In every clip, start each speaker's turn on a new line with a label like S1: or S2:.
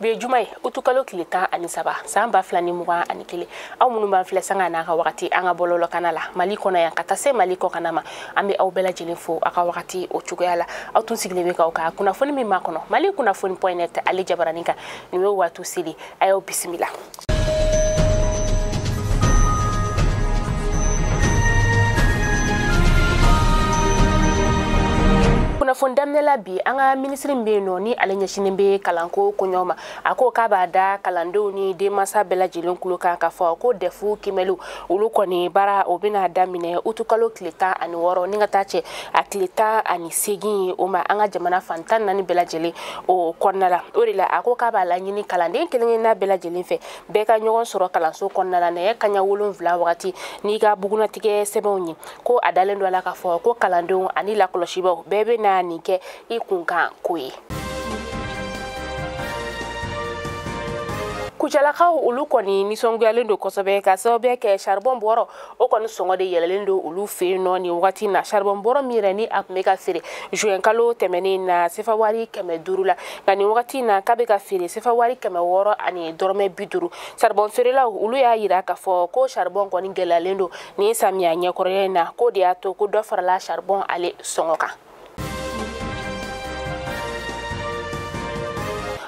S1: Bi ye juma ye, utukalo tile 13 san 2021. Aw minnu b'an filɛ sanga n'a ka wagati an ka bɔlɔlɔ kana la Mali kɔnɔ yan ka taa se Mali kɔkanna ma, an bɛ aw bɛɛ lajɛlen fo aw ka wagati o cogoya la. Aw tun sigilen bɛ k'aw ka kunnafoni min makɔnɔ Mali kunnafoni.net ale jabaranin kan, nin ye waati seli, a y'aw bisimila. Kunnafoni daminɛ la bi, an ka minisiri min bɛ yen nɔ ni ale ɲɛsinnen bɛ kalanko koɲɛw ma, a ko k'a b'a da kalandenw ni denmansa bɛɛ lajɛlen tulo kan k'a fɔ ko DEF kimɛliw olu kɔni baara o bɛna daminɛ utukalo tile 16 ni ka taa cɛ a tile 18 ye o ma an ka jamana fan 14 bɛɛ lajɛlen o kɔnɔna la. O de la a ko k'a b'a laɲini kalanden kelen-kelenna bɛɛ lajɛlen fɛ bɛɛ ka ɲɔgɔn sɔrɔ kalanso kɔnɔna la nɛgɛ kanɲɛ 7 wagati n'i ka bugunatigɛ sɛbɛnw ye. Ko a dalen don a la k'a fɔ ko kalandenw ani lakɔlɔsibaw bɛɛ bɛ na nin kɛ i kunkan ko ye. Kucalakaw olu kɔni nisɔngoyalen don kosɛbɛ ka sababuya kɛ charbon bɔrɔ o kɔni sɔngɔ de yɛlɛlen don olu fɛ yen nɔ nin wagati na. Charbon bɔrɔ min yɛrɛ ni a tun bɛ ka feere juin kalo tɛmɛnen na sefa wari 500 la, nka nin wagati na k'a bɛ ka feere sefa wari 650. Charbon feerelaw olu y'a yira k'a fɔ ko charbon kɔni gɛlɛyalen don nin samiya ɲɛkɔrɔya in na, k'o de y'a to ko dɔ farala charbon ale sɔngɔ kan.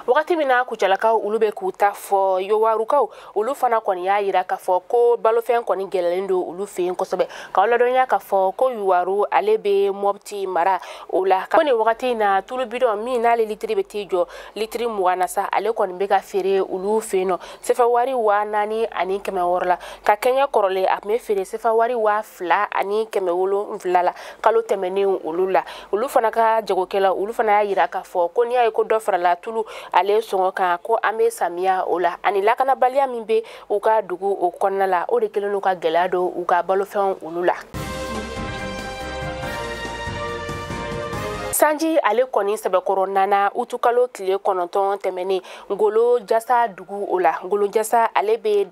S1: Wagati min na Kucalakaw olu bɛ k'u ta fɔ, Yowarukaw olu fana kɔni y'a yira k'a fɔ ko balofɛn kɔni gɛlɛyalen don olu fɛ yen kosɛbɛ. K'aw ladɔnniya k'a fɔ ko Yowaru ale bɛ Mɔpti mara o la. Ko nin wagati in na tulu bidɔn min n'ale litiri bɛ t'i jɔ litiri 20 na sa, ale kɔni bɛ ka feere olu fɛ yen nɔ sefa wari 4600 la. Ka kɛɲɛ kɔrɔlen a tun bɛ feere sefa wari 2700 la kalo tɛmɛnen olu la. Olu fana ka jagokɛlaw olu fana y'a yira k'a fɔ ko n'i y'a ye ko dɔ farala tulu ale sɔngɔ kan, ko an bɛ samiya o la ani lakanabaliya min bɛ u ka dugu o kɔnɔna la, o de kɛlen don ka gɛlɛya don u ka balofɛnw olu la. Sanji ale kɔni sɛbɛkɔrɔ nana utukalo tile 9 tɛmɛnen Ngolo Jasa dugu o la. Ngolo Jasa ale bɛ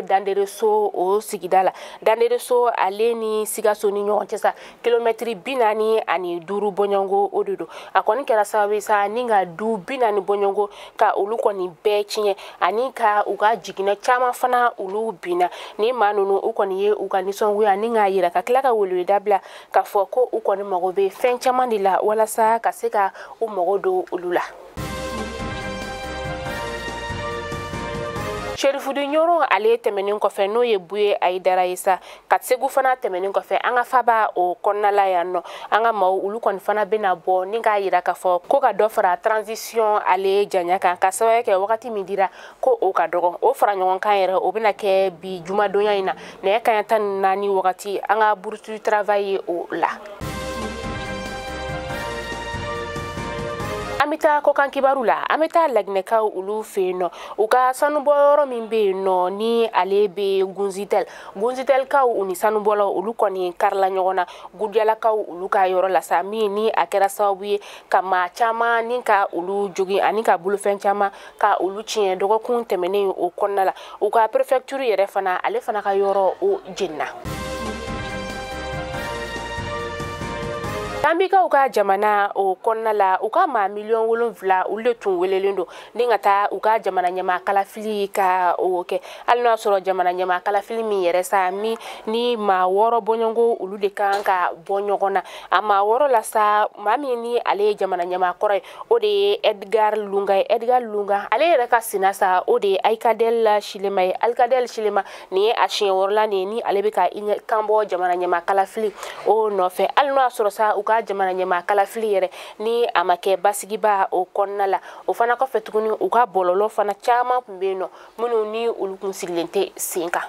S1: Dandereso o sigida la. Dandereso ale ni Sikaso ni ɲɔgɔn cɛ sa kilomɛtiri 45 bɔɲɔgɔnko o de don. A kɔni kɛra sababu ye sa ni ka du 40 bɔɲɔgɔnko ka olu kɔni bɛɛ tiɲɛ ani ka u ka jiginɛ caman fana olu binna. Ni maa ninnu u kɔni ye u ka nisɔngoya ni k'a yira ka tila ka weleweleda bila k'a fɔ ko u kɔni mago bɛ fɛn caman de la walasa ka se ka u mago don olu la. Serifudu Ɲɔrɔ ale tɛmɛnen kɔfɛ n'o ye Buye Ayidara ye sa, ka Segu fana tɛmɛnen kɔfɛ an ka faba o kɔnɔna la yan nɔ, an ka maaw olu kɔni fana bɛna bɔ ni k'a yira k'a fɔ ko ka dɔ fara transition ale janya kan ka sababu kɛ wagati min dira ko o ka dɔgɔ. O fara ɲɔgɔn kan yɛrɛ o bɛna kɛ bi jumadonya in na nɛgɛ kanɲɛ 14 wagati an ka bourse du travail ye o la. An bɛ taa kɔkan kibaru la, an bɛ taa Laginɛkaw olu fɛ yen nɔ. U ka sanubɔyɔrɔ min bɛ yen nɔ ni ale bɛ Gunzitel, Gunzitelkaw u ni sanubɔlaw olu kɔni karila ɲɔgɔn na Gudiyalakaw olu ka yɔrɔ la sa, min ni a kɛra sababu ye ka maa caman ni ka olu jogin ani ka bolofɛn caman ka olu tiɲɛ dɔgɔkun tɛmɛnen o kɔnɔna la. U ka préfecture yɛrɛ fana ale fana ka yɔrɔ o jenina. Gambikaw ka jamana o kɔnɔna la, u ka maa 7 miliyɔn olu de tun welelen don ni ka taa u ka jamana ɲɛmaa kalafili ka o kɛ. Hali n'o y'a sɔrɔ jamana ɲɛmaa kalafili min yɛrɛ sa min ni maa 6 bɔɲɔgɔnko olu de kan ka bɔ ɲɔgɔn na. A maa 6 la sa, maa min ni ale ye jamana ɲɛmaa kɔrɔ ye o de ye Edgar Lunga ye. Edgar Lunga ale yɛrɛ ka sina sa o de ye Alikadel Silema ye. Alikadel Silema nin ye a siɲɛ 6la nin ye ni ale bɛ ka kan bɔ jamana ɲɛmaa kalafili o nɔfɛ. Hali n'o y'a sɔrɔ sa u ka jamana ɲɛmaa kalafili yɛrɛ ni a ma kɛ basigiba o kɔnɔna la. O fana kɔfɛ tuguni u ka bɔlɔlɔ fana caman tun bɛ yen nɔ minnu ni olu kun sigilen tɛ sen kan.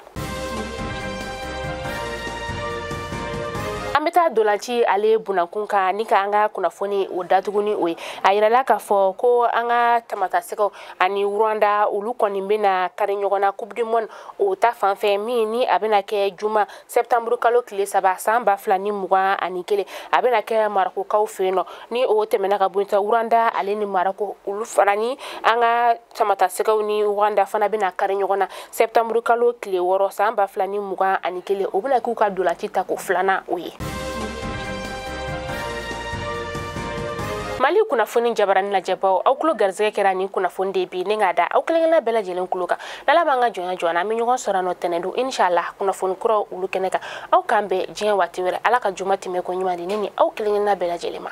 S1: An bɛ taa dolanci ale bunakun kan ni ka an ka kunnafoni o datugu ni o ye. A yirala k'a fɔ ko an ka tamatasɛgɛw ani Rwanda olu kɔni bɛna kari ɲɔgɔn na Coupe du Monde o ta fanfɛ min ni a bɛna kɛ juma septembre kalo tile 3 san 2021, a bɛna kɛ Marakokaw fɛ yen nɔ. Ni o tɛmɛna ka bɔ yen, Rwanda ale ni Marako olu fana ni an ka tamatasɛgɛw ni Rwanda fana bɛna kari ɲɔgɔn na septembre kalo tile 6 san 2021, o bɛna k'u ka dolanci tako 2nan o ye. Mali kunnafoni jabarani lajɛbaw, aw tulo garisɛgɛ kɛra nin kunnafoni de bi ne k'a da aw kelen-kelenna bɛɛ lajɛlen kulo kan. N'Ala b'an ka jɔnya jɔ an na, an bɛ ɲɔgɔn sɔrɔ nɔ tɛnɛn don, inshallah, kunnafoni kuraw olu kɛnɛ kan. Aw k'an bɛn diɲɛ waati wɛrɛ. Ala ka juma tɛmɛ ko ɲuman di ne ni aw kelen-kelenna bɛɛ lajɛlen ma.